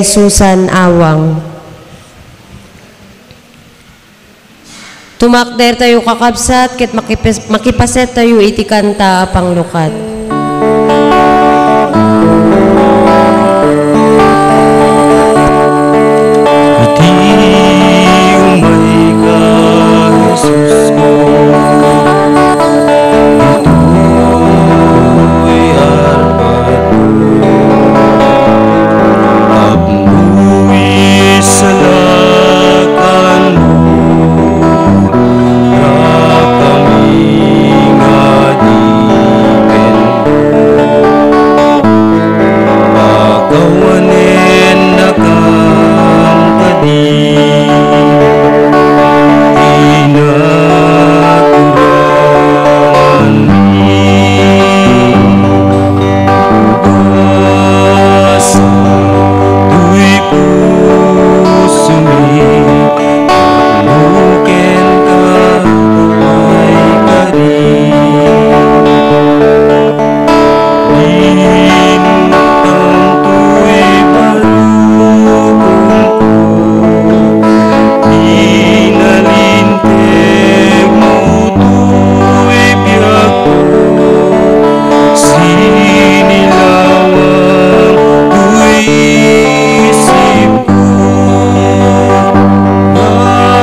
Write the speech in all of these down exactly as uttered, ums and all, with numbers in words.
Susan Awang. Tumakdertayo, kakabsat, ket makipes-, makipasettayo iti kanta a panglukat. Iti umayka, Jesusko, ditoy arpadko, tapno isalakanmo dakami nga adipenko. Pakawanennakam kadi ti nakuranganmi. Ugasam toy pusomi, tapno kenka ay kari. Lintang toy parukomko, pinalinteg mo toy biagko, sinilawan toy isipko,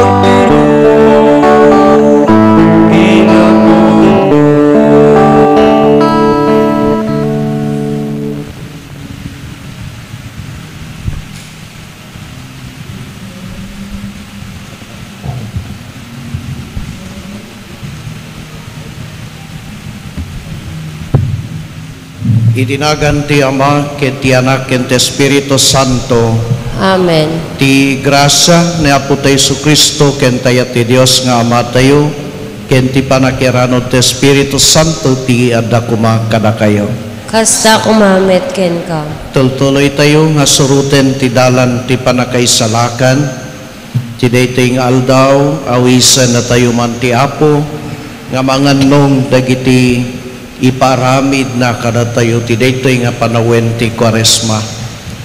agturong pinapanmo. Iti nagan ti Ama, ken ti Anak, ken ti Espiritu Santo. Amen. Ti grasia ni Apo tayo Jesu-Cristo, ken dayta ti Dios nga Amatayo, ken ti pannakiaranod ti Espiritu Santo, ti adda koma kadakayo. Kasta koma met kenka. Tultuloytayo nga suroten ti dalan ti pannakaisalakan. Iti daytoy nga aldaw, awisennatayo man ti Apo nga mangannong dagiti ipaaramidna kadatayo iti daytoy nga panawen ti Kuaresma.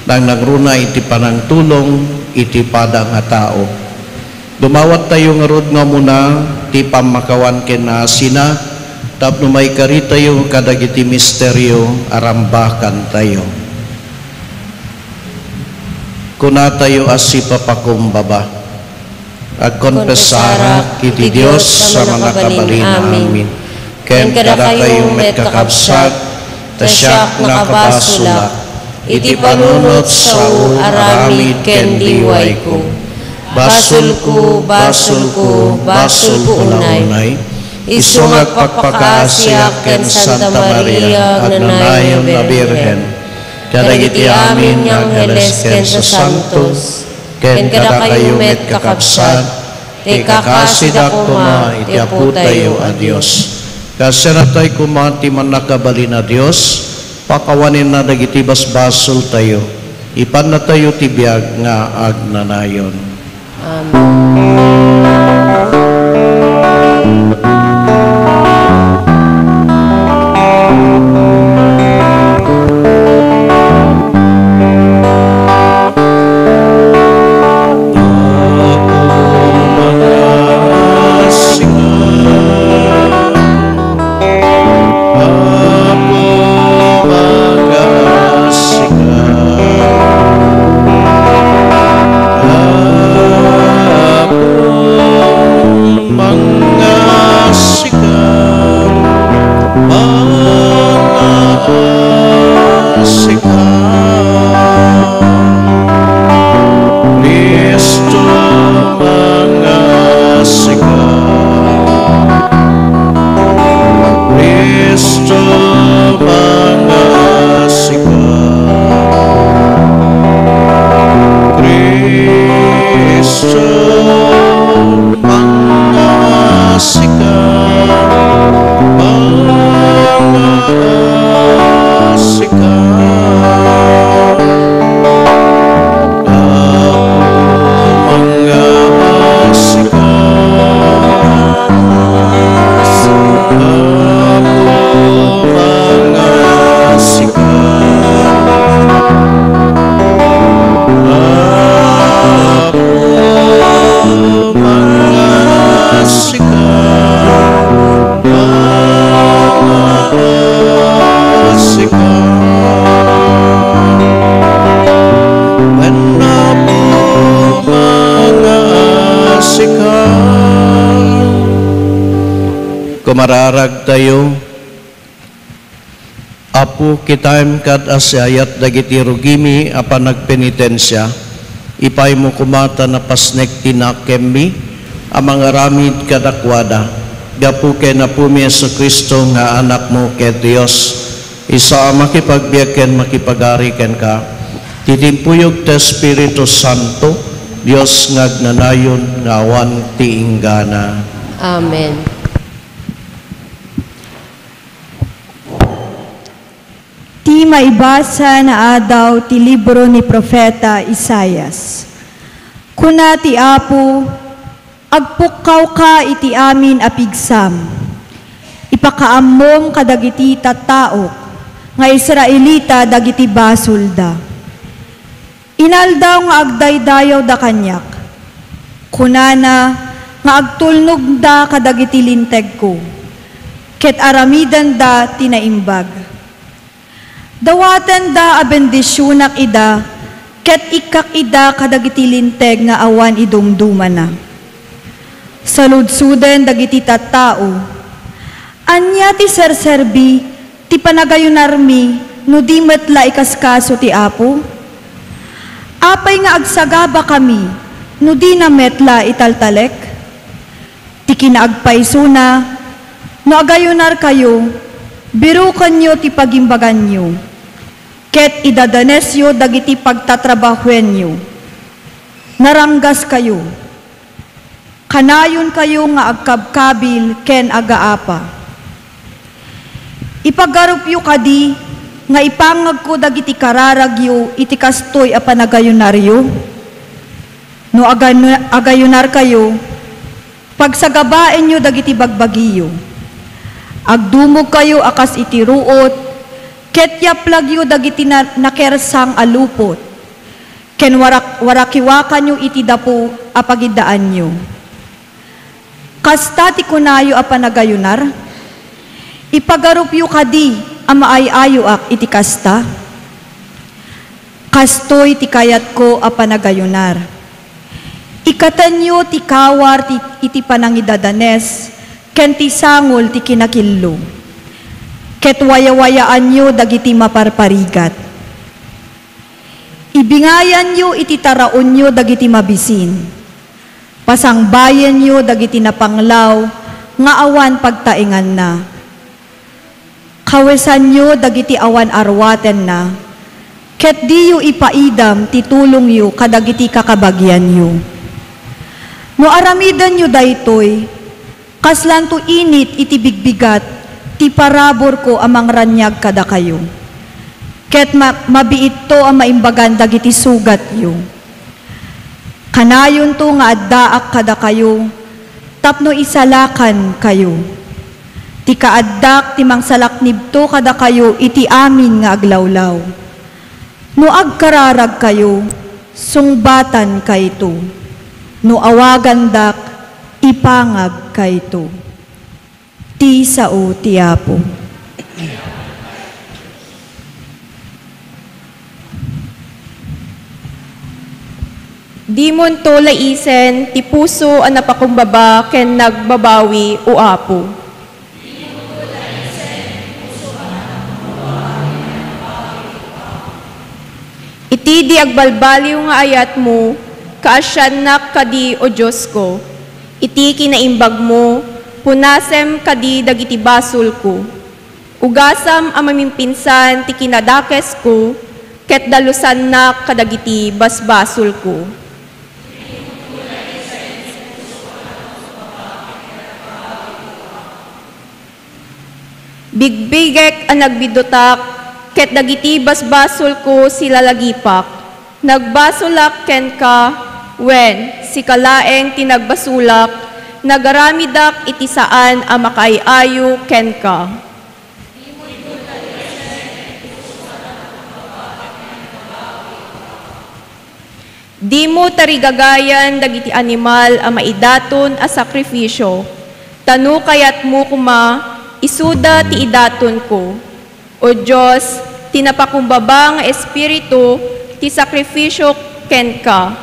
Nangnangruna iti panangtulong iti pada nga tao. Dumawattayo ngarud nga umuna ti pammakawan ken naasina tapno maikaritayo kadagiti misterio a rambakantayo. Kunatayo a sipapakumbaba. Agkonfesarak iti Dios a Mannakabalin. Amen. Ken kadakayo met, kakabsat, ta siak nakabasolak iti panunot sao, aramid ken liwayko. Basolko, basolko, basolko unay. Isu nga agpakpakaasiak ken Santa Maria, agnanayon a Birhen, kadagiti amin nga angheles ken sasantos, ken kadakayo met, kakabsat, ti kakasidak koma iti Apotayo a Dios. Kaasianatayo koma ti Mannakabalin a Dios, pakawanenna dagiti basbasoltayo, ipannatayo ti biag nga agnanayon. Amen. Ragtayo. Apo, kitaem kad a siayat dagiti rugimi a panagpenitensia, ipaymo koma ta napasnek ti nakemmi a mangaramid kadakuada. Gapu ken Apomi Jesu-Cristo nga Anakmo ket Dios, isu a makipagbiag ken makipagari kenka, ti timpuyog ti Espiritu Santo, Dios nga agnanayon nga awan ti inggana. Amen. Ti maibasa nga adaw ti libro ni Profeta Isaias. Kuna ti Apo, "Agpukkawka iti amin a pigsam. Ipakaammom kadagiti tattaok nga Israelita dagiti basolda." Inaldaw nga agdaydayawda kaniak. Kunana nga agtulnogda kadagiti lintegko, ket aramidenda ti naimbag. Dawatenda a bendisionak ida, ket ikkak ida kadagiti linteg nga awan idumdumana. Saludsoden dagiti tattao, "Ania ti serserbi ti panagayunarmi no di met la ikaskaso ti Apo? Apay nga agsagabakami no dina met la italtalek?" Ti kinaagpaysona, no agayunarkayo, birukenyo ti pagimbaganyo, ket idadanesyo dagiti pagtatrabahuenyo. Naranggaskayo. Kanayonkayo nga agkabkabil ken agaapa. Ipagarupyo kadi nga ipangagko dagiti kararagyo iti kastoy a panagayunaryo? No agan-, agayunarkayo, pagsagabaenyo dagiti bagbagiyo. Agdumogkayo a kas iti ruot, ket yaplagyo dagiti na-, nakersang a lupot. Ken warak-, warakiwakanyo iti dapo a pagiddaanyo. Kasta ti kunayo a panagayunar? Ipagarupyo kadi a maay-ayoak iti kasta? Kastoy ti kayatko a panagayunar. Ikkatenyo ti kawar ti, iti panangidadanes ken ti sangol ti kinakillo. Ket wayawayaanyo dagiti maparparigat. Ibingayanyo iti taraonyo dagiti mabisin. Pasangbayenyo dagiti napanglaw nga awan pagtaenganna. Kawesanyo dagiti awan arwatenna, ket diyo ipaidam ti tulongyo kadagiti kakabagianyo. No aramidenyo daytoy, kaslanto init iti bigbigat ti paraburko a mangraniag kadakayo, ket ma-, mabiitto a maimbagan dagiti sugatyo. Kanayonto nga addaak kadakayo tapno isalakankayo. Ti kaaddak ti mangsalaknibto kadakayo iti amin nga aglawlaw. No agkararagkayo, sungbatankayto. No awagandak, ipangagkayto. Ti sao ti Apo. Dimonto laisen ti puso a napakumbaba ken nagbabawi, O Apo. Iti di agbalbaliw nga ayatmo, kaasiannak kadi, O Diosko. Iti kinaimbagmo, punasem kadi dagiti basolko. Ugasam a mamimpinsan ti kinadakesko, ket dalusannak kadagiti basbasolko. Bigbigek a nagbidutak, ket dagiti basbasolko silalagipak. Nagbasolak kenka, wen, sika laeng ti nagbasolak, nagaramidak iti saan a makaay-ayo kenka. Dimo tarigagayan dagiti animal a maidaton a sakrifisio, ta no kayatmo koma, isuda ti idatonko. O Dios, ti napakumbaba nga espiritu ti sakrifisio kenka.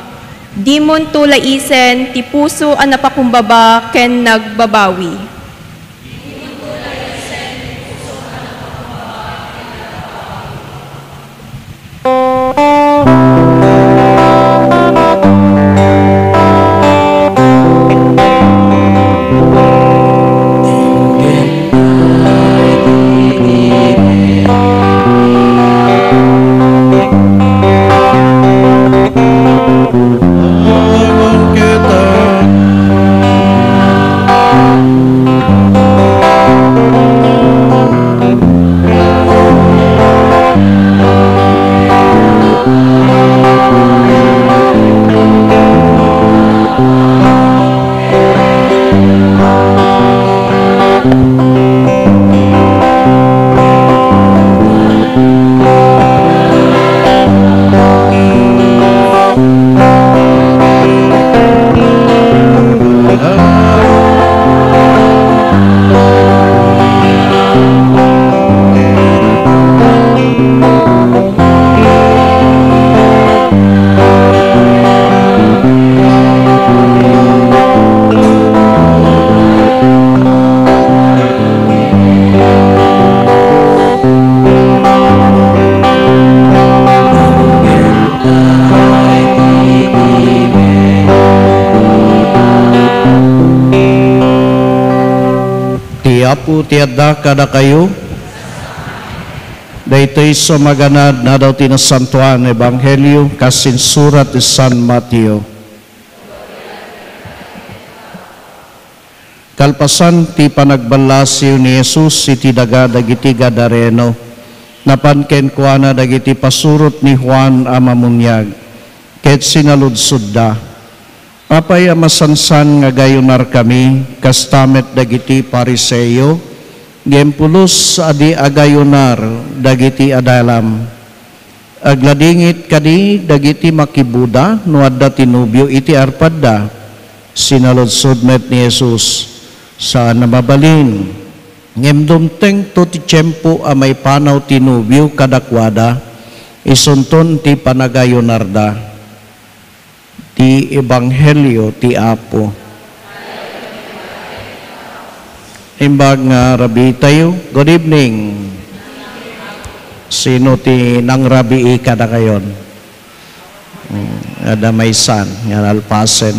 Dimonto laisen ti puso a napakumbaba ken nagbabawi. Apo ti adda kadakayo. Daytoy so maganad nga daw ti Nasantoan Ebanghelio kas insurat ni San Mateo. Kalpasan ti panagballasiw ni Jesus iti daga dagiti Gadareno, napan kenkuana dagiti pasurot ni Juan a Mamuniag, ket sinaludsodda, "Apay a masansan nga agayunarkami, kasta met dagiti Fariseo, ngem pulos a di agayunar dagiti adalam?" Agladingit kadi dagiti makibuda no adda ti nobio iti arpadda? Sinaludsod met ni Jesus, "Saan a mabalin. Ngem dumtengto ti tiempo a maipanaw ti nobio kadakuada, isunton ti panagayunarda." Ti Ebanghelio ti Apo. Imbag nga rabii tayo. Good evening. Sino ti nangrabii kadakayon? Hmm, adda maysan nga nalpasen.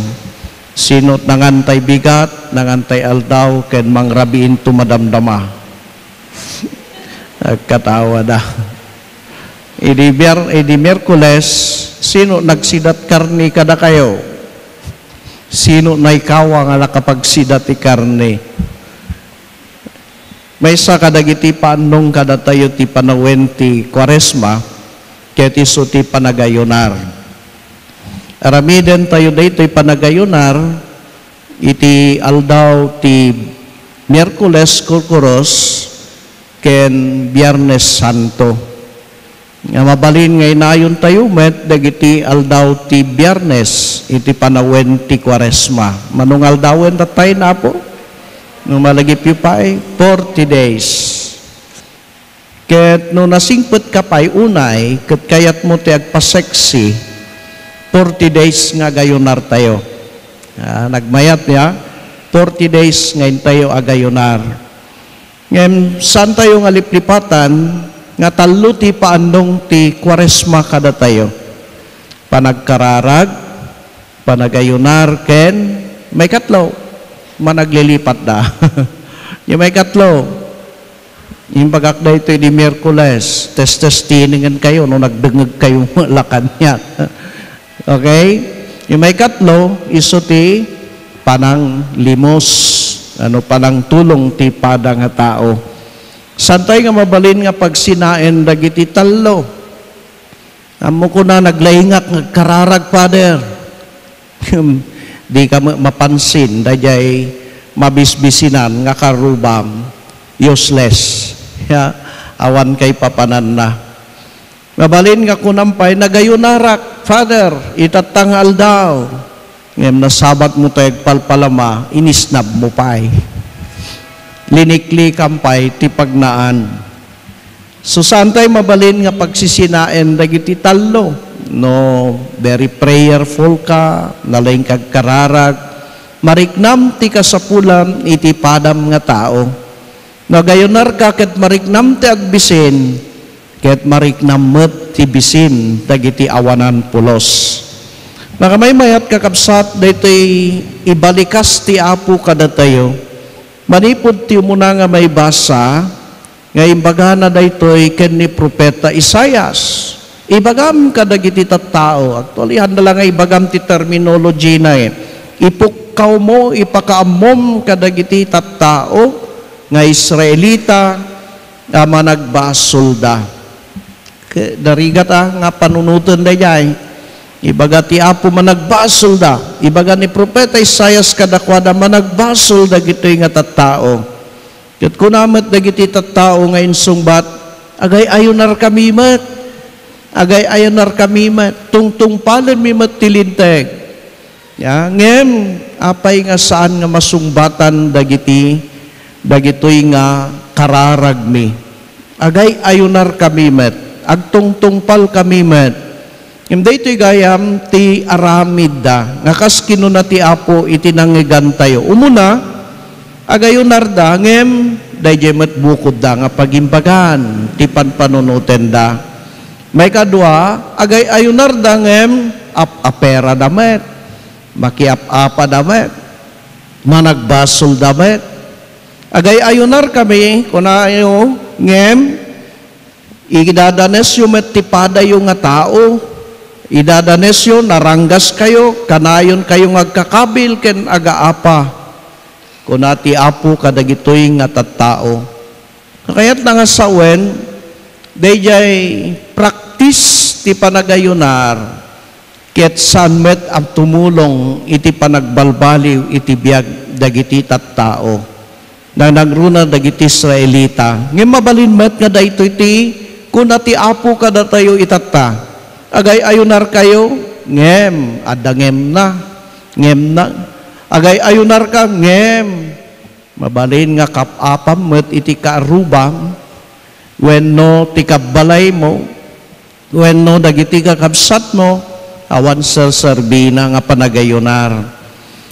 Sino nangantay bigat, nangantay aldaw, ken mangrabiinto madamdama? Agkatawa da. Idi Biar-, idi Miyerkules, sino nagsidat karne kadakayo? Sino naikawa nga nakapagsidat ti karne? Maysa kadagiti paannong kadatayo ti panawen ti Kuaresma, ket isu ti panagayunar. Aramiden tayo daytoy panagayunar iti aldaw ti Miyerkules Kurkuros ken Biyernes Santo. Nga mabalin nga inayon tayo met dagiti aldaw ti Biyernes iti panawen ti Kuaresma. Mano nga aldawen tatta, Apo? No malagipyo pay, forty days. Ket no nasingpet ka pay unay, ket kayatmo ti agpa-sexy, forty days nga agayunar tayo. Ah, nagmayat niya, forty days nga intayo agayunar. Ngem saan tayo nga liplipatan nga tallo ti paannong ti Kuaresma kadatayo. Panagkararag, panagayunar, ken maikatlo, managlilipat da. Yung maikatlo, imbagak daytoy di Miyerkules, testestinen kayo no nagdengeg kayo la kaniak. Okay? Yung maikatlo, isu ti pananglimos, ano, panangtulong ti pada nga tao. Saan tayo nga mabalin nga pagsinaen dagiti tallo? Ammo kuna, naglaingak nga agkararag, Father. Di ka ma-, mapansin, dayjay mabisbisinan nga karubam, useless. Ya, awan kay papananna. Mabalin nga kunam pay, "Nagayunarak, Father, itatta nga aldaw." Ngem nasabat mo tayo agpalpalama, inisnab mo pay. Liniklikam pay ti pagnaan. So, saan tayo mabalin nga pagsisinaen dagiti tallo? No, very prayerful ka, nalaing kagkararag, mariknam ti kasapulam iti padam nga tao. No agayunarka ket mariknam ti agbisin, ket mariknam met ti bisin dagiti awanan pulos. Nakamaymayat, kakabsat, daytoy ibalikas ti Apo kadatayo. Manipud ti umuna nga maibasa, nga imbagana daytoy ken ni Profeta Isaias, "Ibagam kadagiti tattao," actually, handa la nga ibagam ti terminology na, eh. "Ipukkawmo, ipakaammom kadagiti tattao nga Israelita a managbasolda." Ke-, narigat a nga panunoten dayjay. Ibaga ti Apo, "Managbasolda." Ibaga ni Profeta Isaias kadakuada, "Managbasol dagitoy nga tattao." Ket kuna met dagiti tattao nga insungbat, "Agay-ayunarkami met. Agay-ayunarkami met. Tungtungpalenmi met ti Linteg." Ya, ngem apay nga saan nga masungbatan dagiti, dagitoy nga kararagmi? Agay-ayunarkami met, agtungtungpalkami met. Ngem daytoy gayam ti aramidda, nga kas kinuna ti Apo iti nangngegantayo. Umuna, agayunarda, ngem daydiay met bukodda nga pagimbagan ti panpanunotenda. Maikadua, agay-ayunarda ngem ap-aperada met, makiap-apada met, managbasolda met. Agay-ayunarkami, kunayo, ngem idadanesyo met ti padayo nga tao. Idadanesyo, naranggaskayo, kanayonkayo nga agkakabil ken agaapa, kuna ti Apo kadagitoy nga tattao. Kayatna nga sawen, daydiay praktis ti panagayunar, ket saan met a tumulong iti panagbalbaliw iti biag dagiti tattao. Nanagruna dagiti Israelita. Ngem mabalin met nga daytoy ti kuna ti Apo kadatayo itatta, "Agay-ayunarkayo," ngem adda ngemna, ngemna. "Agay-ayunarka," ngem mabalin nga kap-apam met iti kaarrubam, wenno ti kabbalaymo, wenno dagiti kakabsatmo, awan serserbina nga panagayunar.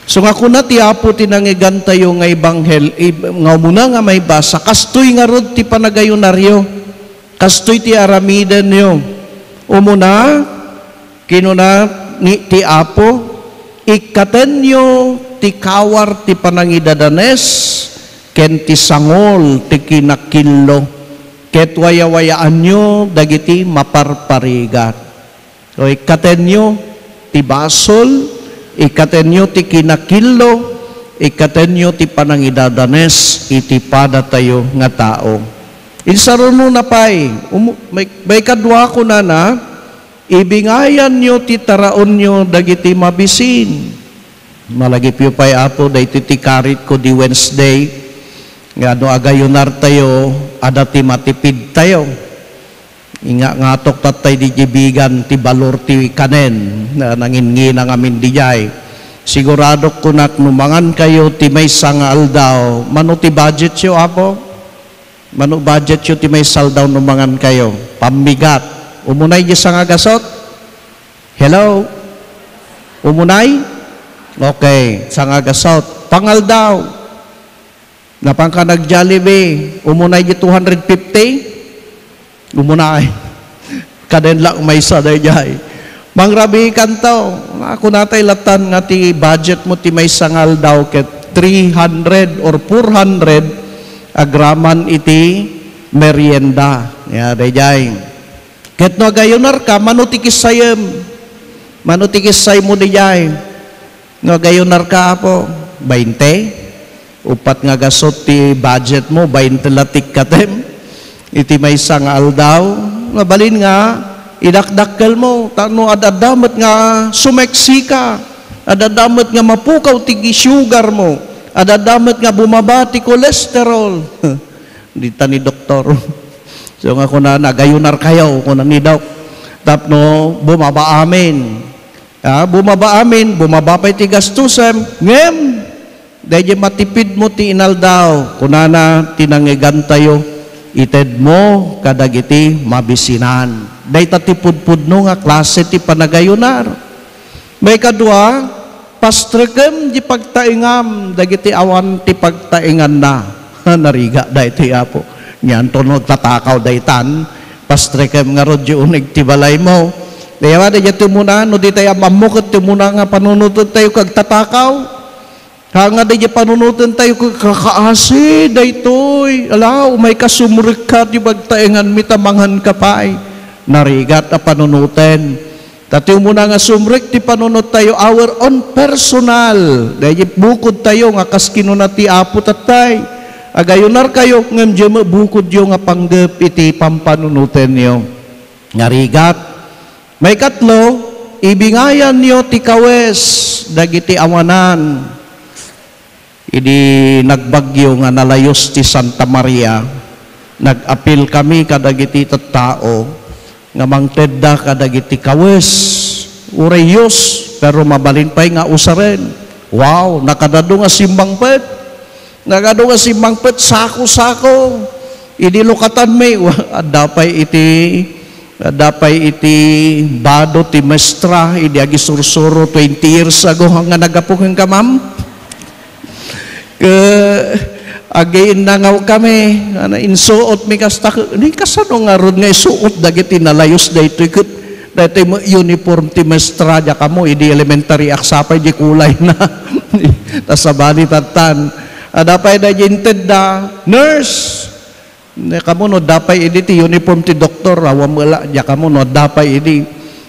So nga kuna ti Apo ti nangigantayo nga ebanghel-, ib-, nga umuna nga maibasa, kastoy ngarud ti panagayunaryo, kastoy ti aramidenyo. Umuna, kinuna ni ti Apo, "Ikkatenyo ti kawar ti panangidadanes ken ti sangol ti kinakillo, ket wayawayaanyo dagiti maparparigat." O, ikkatenyo ti basol, ikkatenyo ti kinakillo, ikkatenyo ti panangidadanes iti padatayo nga tao. Insarunona pay, umu-, may, may kadua kunana, "Ibingayanyo ti taraonyo dagiti mabisin." Malagipyo pay, Apo, daytoy ti karitko di Wednesday, nga no agayunartayo, adda ti matipidtayo. Inga ngatok tattay di bigan ti balor ti kanen, na nanginnginang amin dijay. Siguradok kunak no mangankayo ti maysa nga aldaw, mano ti budgetyo, Apo? Mano budgetyo ti maysa aldaw no mangankayo? Pammigat. Umunay di sangagasot? Hello? Umunay? Okay, sangagasot. Pangaldaw. Napanka nag-Jollibee, umunay di two hundred fifty? Umunay. Kaden lang maysa daydiay. Mangrabikanto. Kunatay latan nga ti budget mo ti maysa nga aldaw ket three hundred or four hundred agraman iti merienda. Ya, daydiay. Ket no agayunarka, mano ti kissayem? Mano ti kissaymo daydiay? No agayunarka, Apo, bainte? Uppat nga gasot ti budget mo, bainte la ti ikkatem iti maysa nga aldaw. Mabalin nga idakdakkel mo, ta no ad-adda met nga sumeksika, ad-adda met nga mapukaw ti sugar mo, ad-adda met nga bumaba ti cholesterol. Dita ni doktor. So nga kuna, "Agayunarkayo," kuna ni Doc. Tapno bumaba amin. Ah, bumaba amin, bumaba pay ti gastusem. Ngem, daydi matipidmo ti inaldaw, kunana ti nangigantayo, "Itedmo kadagiti mabisinan." Dayta ti pudpudno nga klase ti panagayunar. Maikadua, pastrekem di pagtaengam dagiti awan ti pagtaenganna. Narigat daytoy, Apo. Nianto no tatakaw daytan, pastrekem ngarud di uneg ti balaymo. Dayta, dayta ti umuna, no di tayo ammo ket ti umuna nga panunoten tayo kag tatakaw. Ha nga daydi panunoten tayo ket kakaasi daytoy. Ala, umay ka sumrekka di pagtaenganmi ta manganka pay. Narigat a panunoten. Ta ti umuna nga sumrek ti panunottayo, our own personal. Daydi bukodtayo nga kas kinuna ti Apo tattay, "Agayunarkayo," ngem diay met bukodyo nga panggep iti pampanunotenyo. Narigat. Maikatlo, ibingayanyo ti kawes dagiti awanan. Idi nagbagyo nga nalayus ti Santa Maria, nag-apil kami kadagiti tattao nga mangtedda kadagiti kawes. Uray yus, pero mabalin pay nga usaren. Wow, nakadadu nga simmangpet. Nakadu nga simmangpet, sako-sako. Idi lukatanmi, wa-, adda pay iti, adda pay iti bado ti maestra, idi agisursuro twenty years ago, nga naggapu kenka, ma'am. Ke, agiinnangaw kami, ano, insuot mi kasta, ni kasano ngarud nga isuot dagiti nalayus daytoy ket daytoy mo uniform ti maestra, diak ammo, idi elementary ak sapay, di kulay na. Ta sabali tattan. Adda pay daydi intedda, nurse. Ne, kamo no adda pay idi ti uniform ti doktor, awan met la, diak ammo no adda pay idi.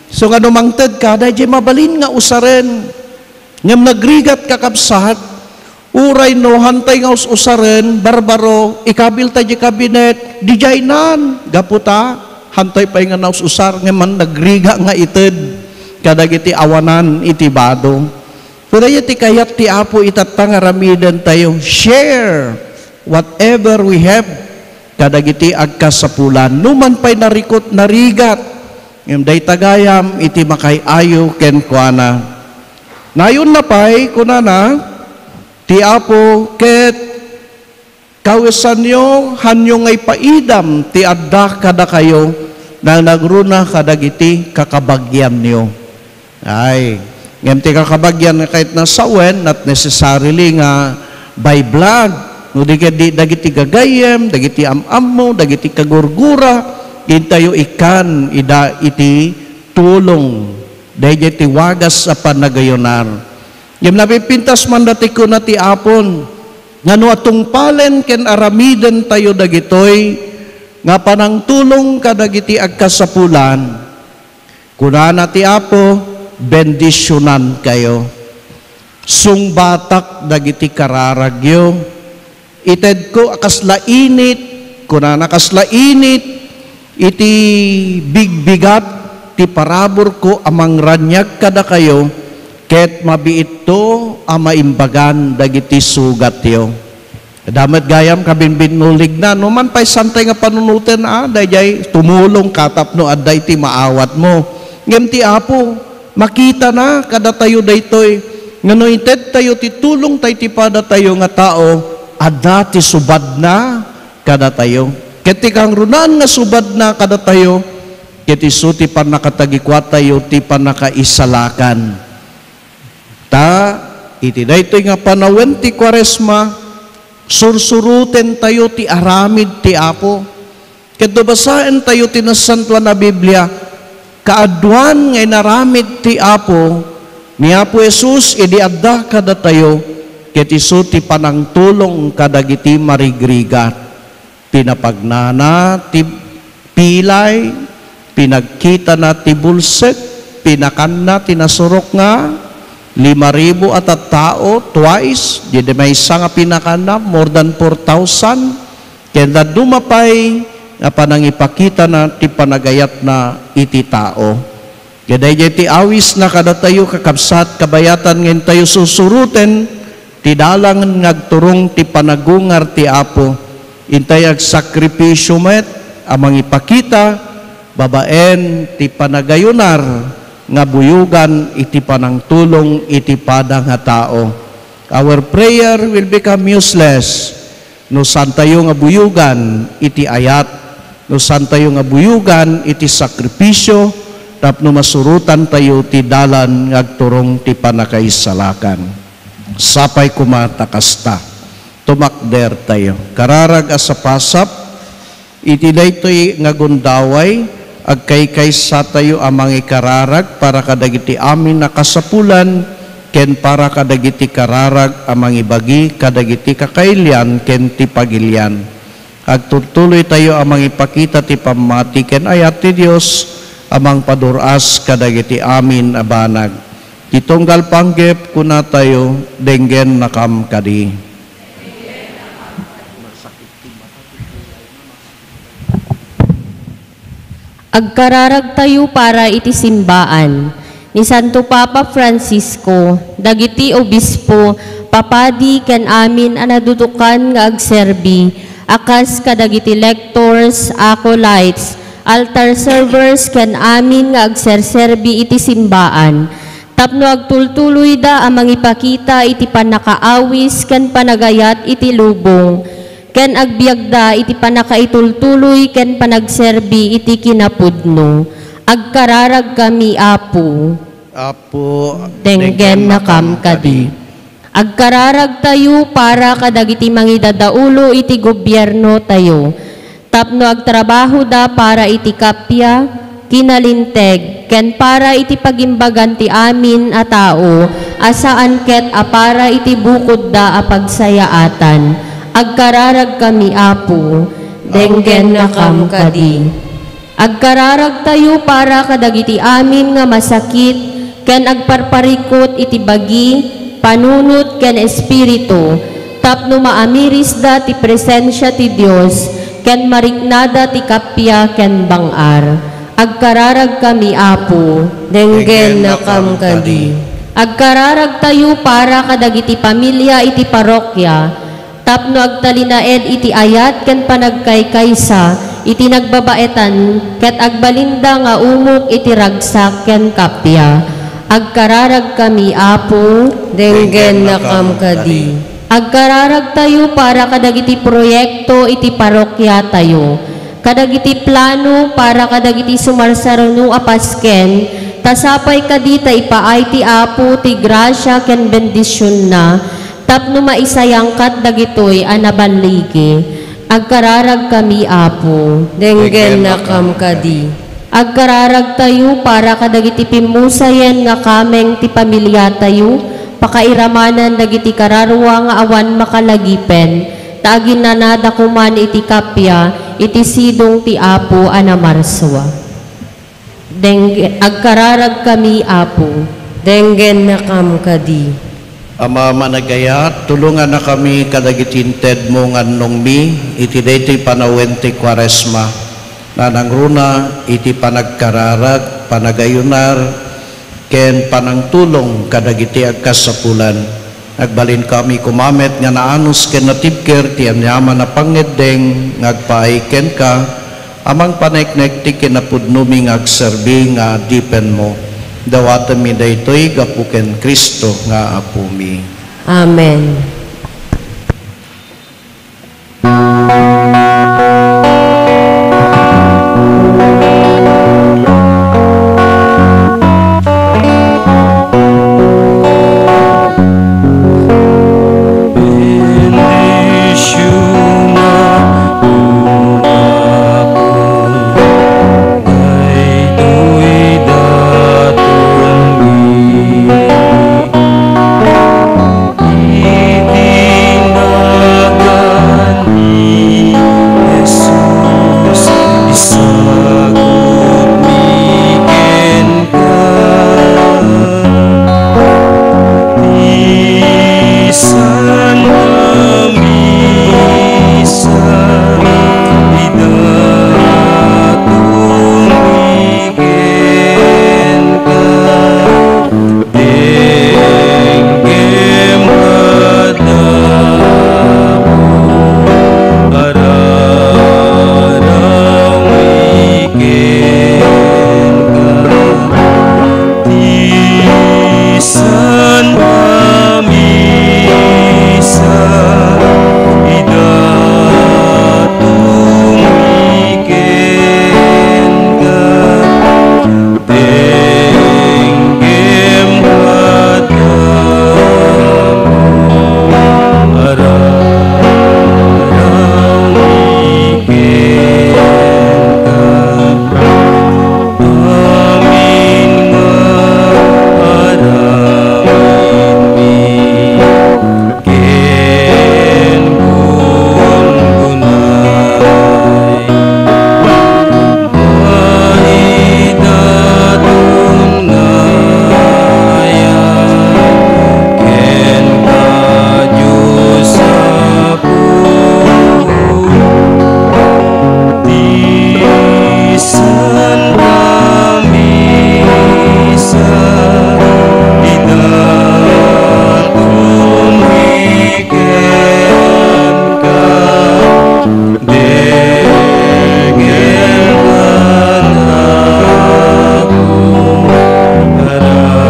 So nga no mangted ka, daydi mabalin nga usaren. Ngem nagrigat, kakabsat, uray no hantay nga us-usaren, barbaro, ikabilta di kabinet, di diaynan, gapu ta, hantay pay nga naus-usar, ngem man nagrigat nga ited kadagiti awanan iti bado. Kuna ti kayat ti Apo itatta nga aramidentayo, share whatever we have kadagiti agkasapulan. Numan pay narikot, narigat, ngem dayta gayam iti makay-ayo kenkuana. Nayonna pay, kunana, ti Apo, ket kawesanyo, hanyo nga ipaidam ti adda kadakayo, nanagruna kadagiti kakabagianyo. Ay, ngem ti kakabagian nga kayatna sawen, not necessarily nga by blood. No di ket di dagiti gagayyem, dagiti am-ammo, dagiti kagurgura, intayo ikkan ida iti tulong. Daydiay ti wagas a panagayunar. Ngem napipintas man dati kuna ti Apon, nga no atungpalen ken aramidentayo dagitoy nga panangtulong kadagiti agkasapulan, kunana ti Apo, bendisionankayo. Sungbatak dagiti kararagyo. Itedko a kasla init, kunana, kasla init iti bigbigat ti paraburko a mangraniag kadakayo, ket mabiitto a maimbagan dagiti sugatyo. Adda met gayam kabinbinnuligna, no man pay santay nga panunoten, a, daydiay tumulong ka tapno adda iti maawatmo. Ngem ti Apo, makitana kadatayo daytoy, nga no itedtayo ti tulong ta iti padatayo nga tao, adda ti subadna kadatayo. Ket ti kangrunaan nga subadna kadatayo, ket isu ti pannakatagikuatayo ti pannakaisalakan. Ta, iti daytoy nga panawen ti Kuaresma, sursurotentayo ti aramid ti Apo. Ket no basaentayo ti Nasantoan a Biblia, kaaduan nga inaramid ti Apo, ni Apo Jesus idi adda kadatayo, ket isu ti panangtulong kadagiti marigrigat. Pinapagnana ti pilay, pinagkitana ti bulsek, pinakanna ti nasurok nga lima ribu a tattao, twice, di, di maysa nga pinakanna, more than four thousand. Ken dadduma pay nga panangipakitana ti panagayatna iti tao. Ket daydiay ti awisna kadatayo, kakabsat, kabayatan nga intayo susuroten ti dalan nga agturong ti panagungar ti Apo. Intay agsakripisio met a mangipakita babaen ti panagayunar nga buyogan iti panangtulong iti pada nga tao. Our prayer will become useless no saantayo nga buyogan iti ayat, no saantayo nga buyogan iti sakripisio, tapno masurotantayo ti dalan nga agturong ti pannakaisalakan. Sapay koma ta kasta, tumakdertayo. Kararag a sapasap, iti daytoy nga gundaway, agkaykaysatayo a mangikararag para kadagiti amin a kasapulan ken para kadagiti kararag a mangibagi kadagiti kakailian ken ti pagilian. Agtultuloytayo a mangipakita ti pammati ken ayat ti Dios a mangpadur-as kadagiti amin a banag. Ti tunggal panggep, kunatayo, denggennakam kadi. Agkararagtayo para iti simbaan ni Santo Papa Francisco, dagiti obispo, papadi, ken amin a nadudukan nga agserbi, a kas kadagiti lectors, acolytes, altar servers, ken amin nga agserserbi iti simbaan, tapno agtultuloyda a mangipakita iti pannakaawis ken panagayat iti lubong, ken agbiagda iti pannakaitultuloy ken panagserbi iti kinapudno. Agkararagkami, Apo. Apo, denggennakam kadi. Agkararagtayo para kadagiti mangidadaulo iti gobiernotayo, tapno agtrabahoda para iti kappia, kinalinteg, ken para iti pagimbagan ti amin a tao a saan ket a para iti bukodda a pagsayaatan. Agkararagkami, Apo, denggennakam kadi. Agkararagtayo para kadagiti amin nga masakit ken agparparikut iti bagi, panunot ken espiritu, tapno maamirisda ti presensia ti Dios ken mariknada ti kappia ken bang-ar. Agkararagkami, Apo. Denggennakam kadi. Agkararagtayo para kadagiti pamilia iti parokya, tapno agtalinaed iti ayat ken panagkaykaysa iti nagbabaetan ket agbalinda nga umok iti ragsak ken kappia. Agkararagkami, Apo. Denggennakam kadi. Agkararagtayo para kadagiti proyekto iti parokiatayo, kadagiti plano para kadagiti sumarsaruno a pasken, ta sapay kadi ta ipaay ti Apo ti grasia ken bendisionna, tapno maisayangkat dagitoy a naballigi. Agkararagkami, Apo. Denggennakam kadi. Agkararagtayo para kadagiti pimmusayen nga kameng ti pamiliatayo, pakairamanan dagiti kararua nga awan makalagipen, ta aginnanada koman iti kappia iti sidong ti Apo a namarsua. Dengge-, agkararagkami, Apo. Denggennakam kadi. Ama a managayat, tulongannakami kadagiti intedmo nga annongmi iti daytoy panawen ti Kuaresma, nanangruna iti panagkararag, panagayunar, ken panangtulong kadagiti agkasapulan. Nagbalinkami koma met nga naanus ken natibker ti aniaman a pangngeddeng nga agpaay kenka, a mangpaneknek ti kinapudnomi nga agserbi nga adipenmo. Dawatenmi daytoy gapu ken Cristo nga Apomi. Amen. Iti nagan ni Jesus, isagutmi kenka ti Santa Misa, idatongmi kenka. Denggem kadakayo, ararami kenka ti Santa Misa, idatongmi kenka. Denggem kadakayo, ararami kenka. Amin nga aramidmi ken gungunay. Maidaton nga ayan kenka, Dios Apo, ti Santa Misa, idatongmi kenka. Denggem kadakayo,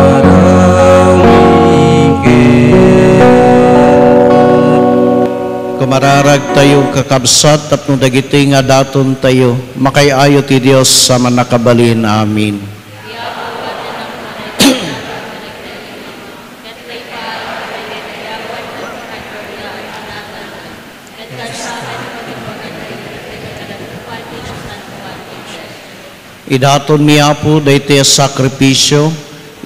ararami kenka. Kumararagtayo, kakabsat, tapno dagiti nga datontayo, makaay-ayo ti Dios a Mannakabalin. Amin. Idatonmi, Apo, daytoy a sakrifisio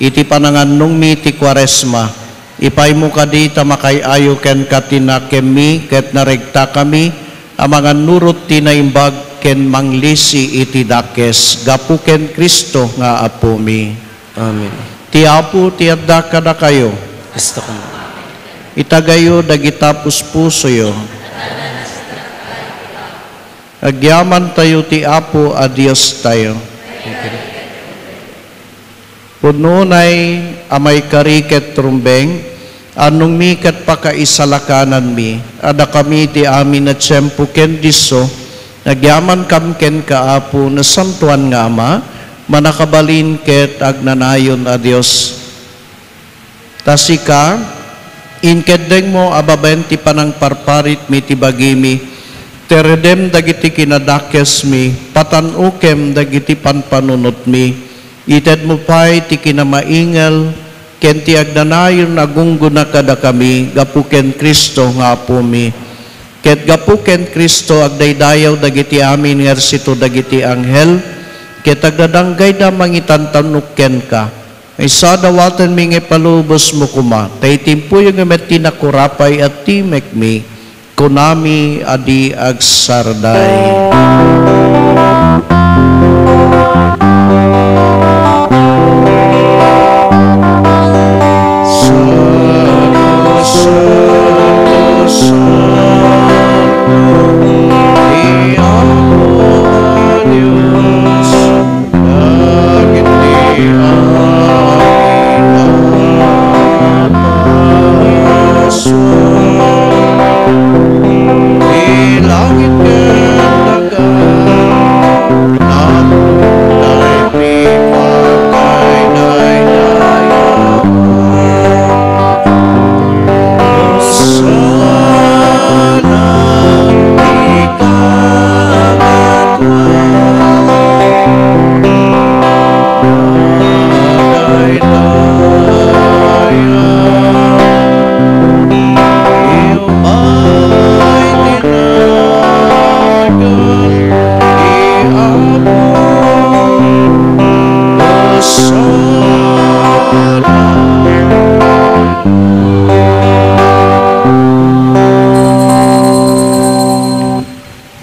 iti panangannongmi ti Kuaresma. Ipaymo kadi ta makaay-ayo kenka ti nakemmi ket naregtakami a mangannurot ti naimbag ken manglisi iti dakes gapu ken Cristo nga Apomi. Amen. Ti Apo ti adda kadakayo. Kasta kano. Itagayo dagita puspusoyo. Agyamantayo ti Apo a Diostayo. Pudno unay a maikari ket rumbeng, annongmi ket pakaisalakananmi, adda kami ti amin a tiempo ken disso, agyamankam kenka, Apo, nasantoan nga Ama, mannakabalin ket agnanayon a Dios. Ta sika, inkeddengmo a babaen ti panangparparitmi ti bagimi, teredem dagiti kinadakesmi, patan-okem dagiti panpanunotmi. Itedmo pay ti kinamaingel ken ti agnanayon a gunggona kadakami gapu ken Cristo nga Apomi. Ket gapu ken Cristo, agdaydayaw dagiti amin nga ersito dagiti anghel, ket agdadanggayda mangitantanok kenka. Maysa, dawatenmi nga ipalubosmo koma, ta itimpoyo nga met ti nakurapay a timekmi, kunami a di agsarday. Santo, Santo, Santo, ti Apo a Dios. Dagiti apapaso ti langit ken daga, napnopda iti pagkaydaydayawan. Hosanna iti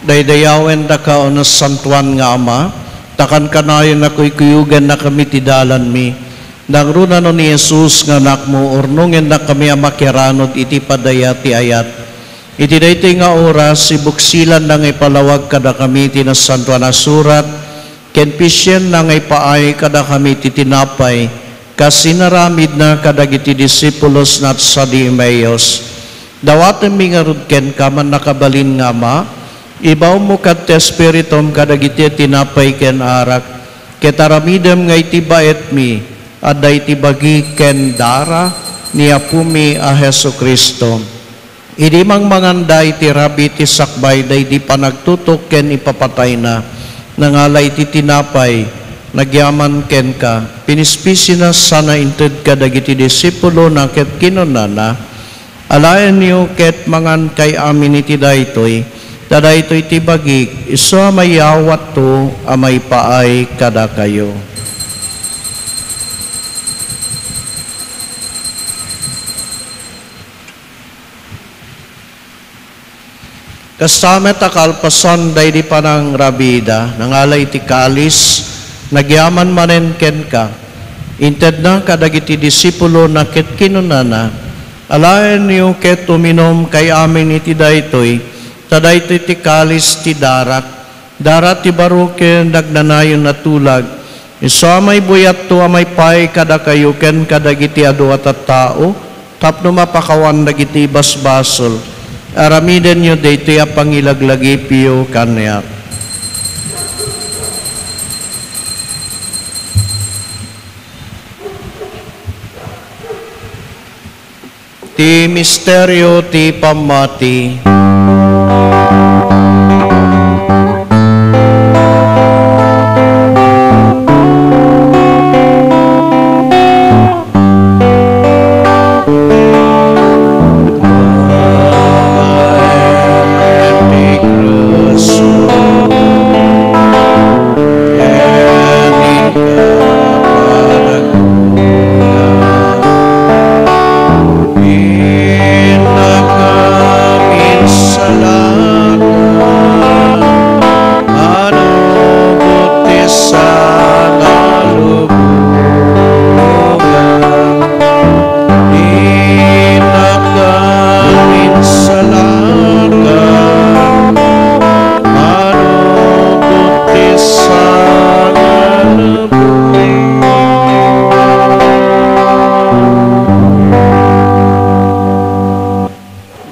Daydayawendaka, O Nasantoan nga Ama, ta kankanayon a kuykuyogennakami ti dalanmi. Nangruna no ni Jesus nga Anakmo, urnongennakami a makiaranod iti padaya ti ayat. Iti daytoy nga oras, ibuksilanna nga ipalawag kadakami ti Nasantoan a Surat, ken pisienna nga ipaay kadakami ti tinapay, kas inaramidna kadagiti disipulosna sadi Emmaus. Dawatenmi ngarud kenka, mannakabalin nga Ama, ibaonmo kad ti Espiritum kadagiti tinapay ken arak, ket aramidem nga iti baetmi, adda iti bagi ken dara ni Apomi a Jesu-Cristo. Idi mangmanganda iti rabii ti sakbay daydi panagtutok ken ipapatayna, nangala iti tinapay, nagyaman kenka, pinispisina sana inted kadagiti disipulona ket kinunana, "Alaenyo ket mangankay amin iti daytoy, ta daytoy ti bagik, isu a mayawatto a maipaay kadakayo." Kasta met a kalpasan daydi panangrabiida, nangala iti kalis, nagyaman manen kenka. Intedna kadagiti disipulona ket kinunana, "Alaenyo ket uminomkay amin iti daytoy, ta daytoy ti kalis ti darak, dara ti baro ken agnanayon a tulag, isu a maibuyatto a maipaay kadakayo ken kadagiti adu a tattao tapno mapakawan dagiti basbasol. Aramidenyo daytoy a pangilaglagipyo kaniak." Ti misterio ti pammati.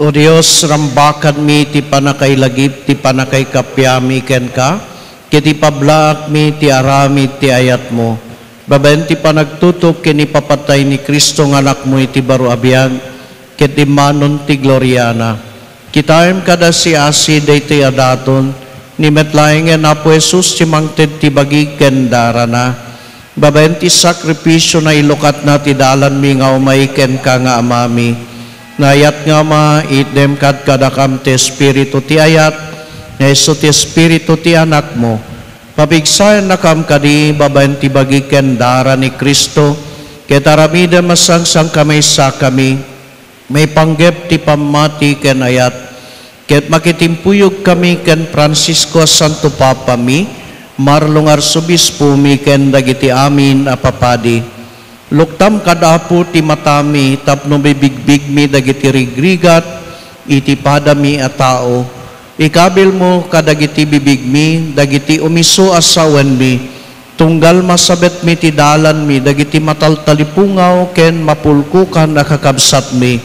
O Dios, rambakanmi ti pannakailagip ti pannakaikappiami kenka, ket ipablaakmi ti aramid ti ayatmo. Babaen ti panagtutok ken ipapatay ni Cristo nga Anakmo iti baro a biag, ket immanon ti gloriana. Kitaem kada siasi daytoy a daton, ni met laengen Apo Jesus ti mangted ti bagi ken darana. Babaen ti sakrifisiona, ilukatna ti dalanmi nga umay kenka nga Amami. Naayat nga Ama, itdem kadkadakam ti espiritu ti ayat, nga isu ti espiritu ti Anakmo. Papigsayannakam kadi babaen ti bagi ken dara ni Cristo, ket aramidem a sangsangkamaysakami, maipanggep ti pammati ken ayat, ket makitimpuyogkami ken Francisco a Santo Papami, Marlon nga Arsobispomi, ken dagiti amin a papadi. Luktam kad Apo ti matami tapno mabigbigmi dagiti rigrigat iti padami a tao. Ikabilmo kadagiti bibigmi dagiti umisu a sawenmi, tunggal masabetmi ti dalanmi dagiti mataltalipungaw ken mapulkokan a kakabsatmi.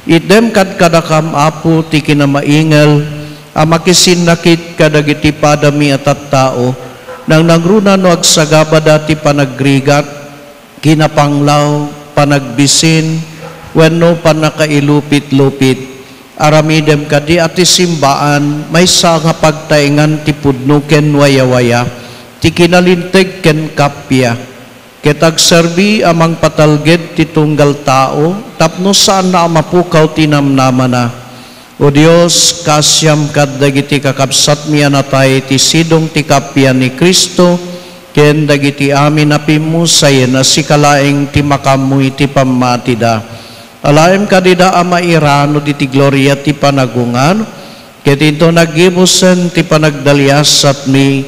Itdem kadkadakam, Apo, ti kinamaingel a makisinnakit kadagiti padami a tattao, nangnangruna no agsagabada ti panagrigat, kinapanglaw, panagbisin, wenno pannakailupit-lupit. Aramidem kadi a ti simbaan maysa nga pagtaengan ti pudno ken wayawaya, ti kinalinteg ken kappia, ket agserbi a mangpatalged ti tunggal tao tapno saanna a mapukaw ti namnamana. O Dios, kaasiam kad dagiti kakabsatmi a natay ti sidong ti kappia ni Cristo, ken dagiti amin a pimmusayen a sika laeng ti makaammo iti pammatida. Alaem kadida a mairano diti gloria ti panagungar, ket inton naggibusen ti panagdaliasatmi,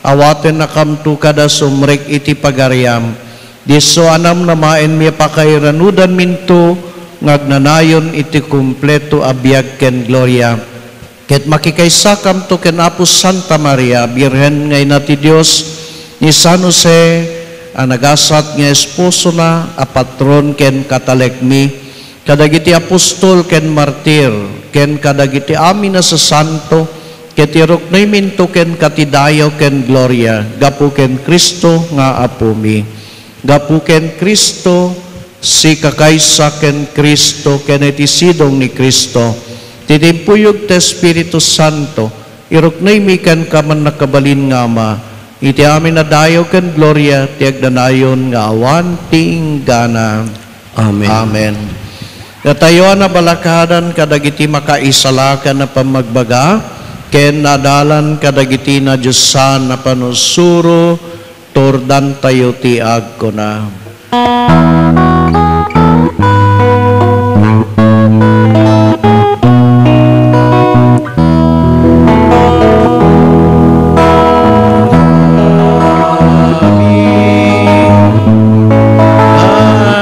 awatennakamto kada sumrek iti pagariam. Disso a namnamaenmi a pakairanudanminto nga agnanayon iti kompleto a biag ken gloria. Ket makikaysakamto ken Apo Santa Maria, Birhen nga Ina ti Dios, ni San Jose a nagasat nga esposona a patron ken katalekmi, kadagiti apostol ken martir, ken kadagiti amin a sasanto, ket iruknoyminto kenka ti dayaw ken gloria gapu ken Cristo nga Apomi. Gapu ken Cristo, sika kaysa ken Cristo, ken iti sidong ni Cristo, ti timpuyog ti Espiritu Santo, iruknoymi kenka, Mannakabalin nga Ama, iti amin a dayaw ken gloria ti agnanayon nga awan ti inggana. Amen. Amen. Datayo a nabalakadan kadagiti makaisalakan a pammagbaga, ken naadalan kadagiti nadiosan a panusuro, turdantayo ti agkuna.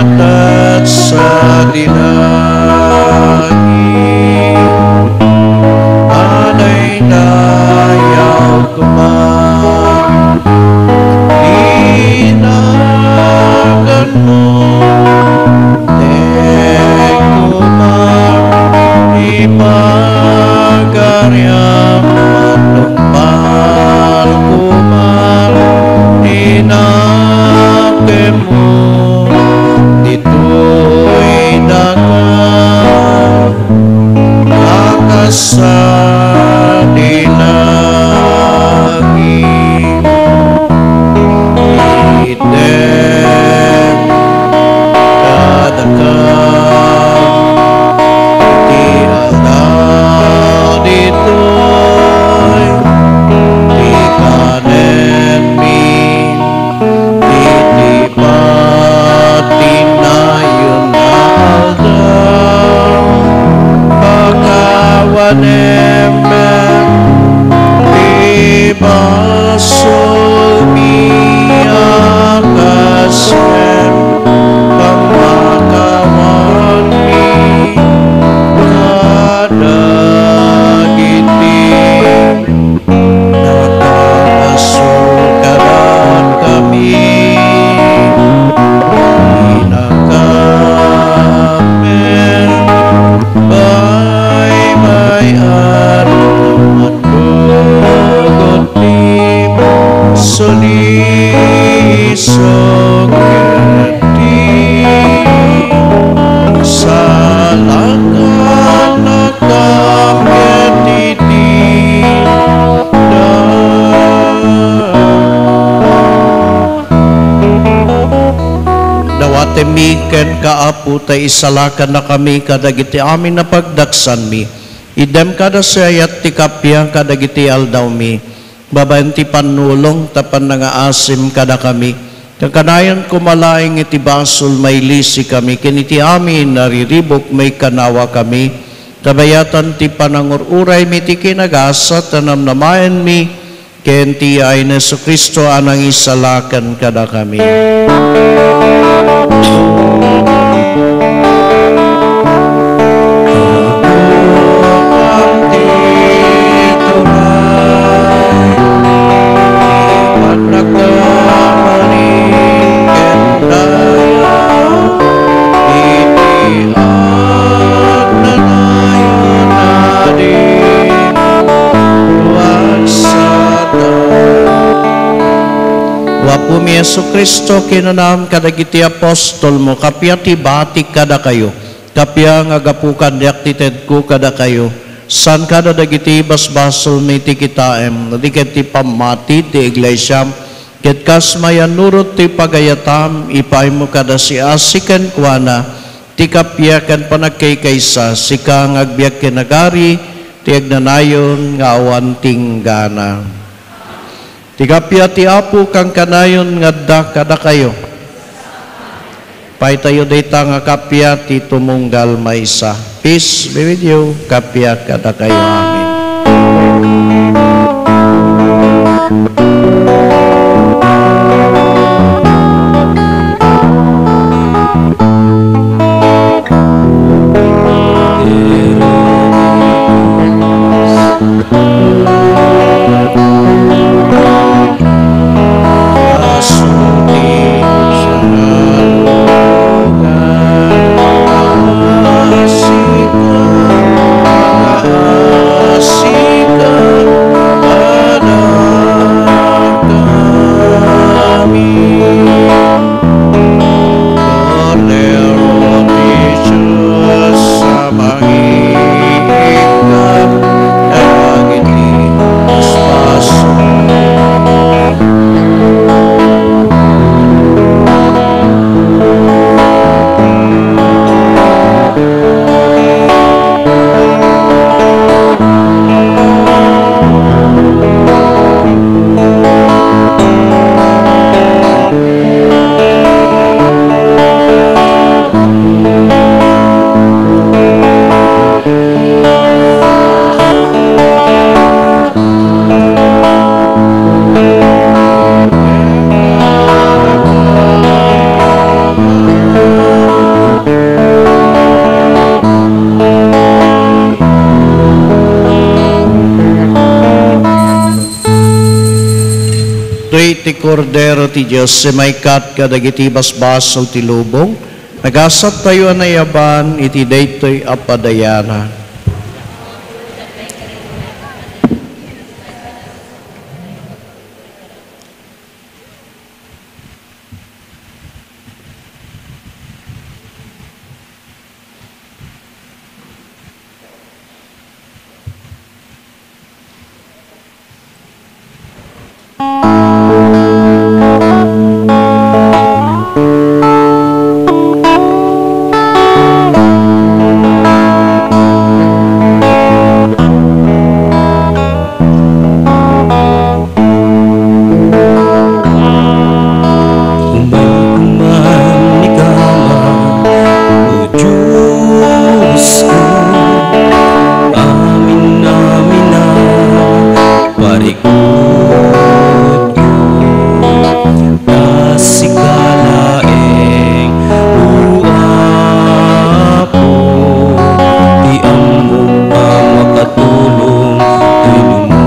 Atat sa di langit, anay dayaw koma, inaganmo, tek koma, ipagariam, matungpal koma, inakemmo, ditoy daga, a kas sa di langit. Itdem kadakam ti aldaw ditoy ti kanenmi. Iti patinayon nga aldaw, pakawanem met ti basolmi a kas ken pammakawanmi kadagiti nakabasol kadakami. Inakamen, Temmi kenka, Apo, ta isalakannakami kadagiti amin a pagdaksanmi. Iddem kada siayat ti kappia kadagiti aldawmi. Babaen ti pannulong ta pannangaasim kadakami. Kakanayon koma laeng iti basol, mailisikami ken iti amin a riribuk, maikanawakami. Kabayatan ti panangur-uraymi ti kinagasat a namnamaenmi, ken ti yaay ni Jesu-Cristo a nangisalakan kadakami. Apo mi Jesu-Cristo, kinunam kadagiti apostolmo, kappia ti batik kadakayo, kappia nga gapu kaniak ti tedko kadakayo, saan kada dagiti basbasolmi ti kitaem, no di ket ti pammati ti iglesiam, ket kas mayannurot ti pagayatam, ipaaymo kada siasi kenkuana ti kappia ken panagkaykaysa, sika nga agbiag ken agari ti agnanayon nga awan tinggana. Ti kappia ti Apo kankanayon nga adda kadakayo. Paytayo dayta nga kappia ti tumunggal maysa. Peace be with you. Kappia kadakayo. Amen. Kordero ti Dios a mangiikkat dagiti basbasol. Daytoy ti Kordero ti Dios a maikkat kadagiti basbasol ti lubong. Nagasattayo a naiyaban iti daytoy a padayanan. Umayko man ikaman, O Diosko, amin-amin a parikutko, ta sika laeng, O Apo, ti ammok a makatulong kenka.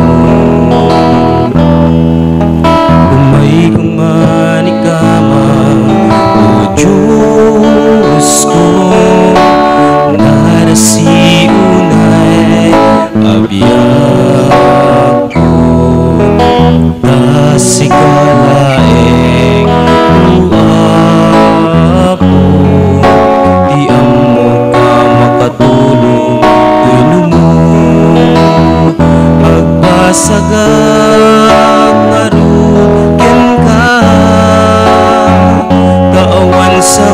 Umayko man ikaman, O Diosko, narasi unay a biagko, ta sika laeng, O Apo, ti ammok a makatulong kenka. Agbasagak ngarud kenka, ta awan sa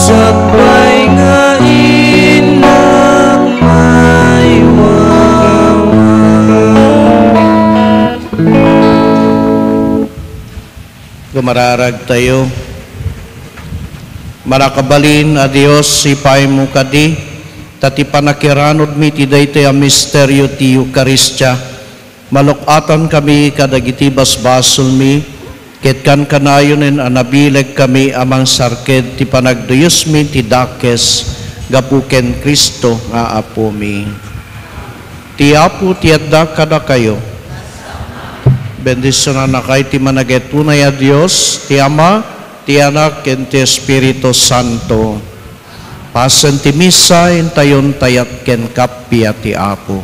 Sakbay nga innak maywawa. Gumararagtayo. Manakabalin a Dios, ipaymo kadi, ta ti panakiranudmi ti daytoy a misterio ti Eukaristia, maluk-atan kami kadagiti basbasolmi, ket kankanayonen a nabileg kami a mangsarked ti panagduyosmi ti dakes gapu ken Cristo nga Apomi. Ti Apo ti adda kadakayo. Bendisionannakay ti managetunay a Dios, ti Ama, ti Anak, ken ti Espiritu Santo. Pasen ti misa, intayon ti ayat ken kappia ti Apo.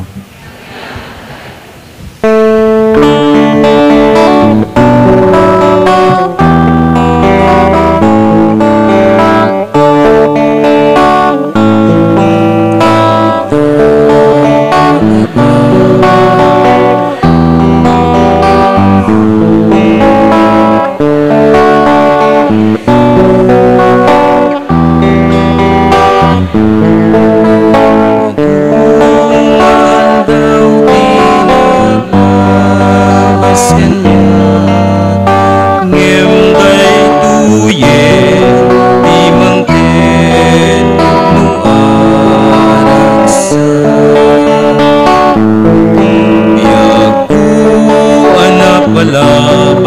Aldaw ti naglawas kaniak, ngem daytoyen ti mangted no aragsak. Biagko a napalabas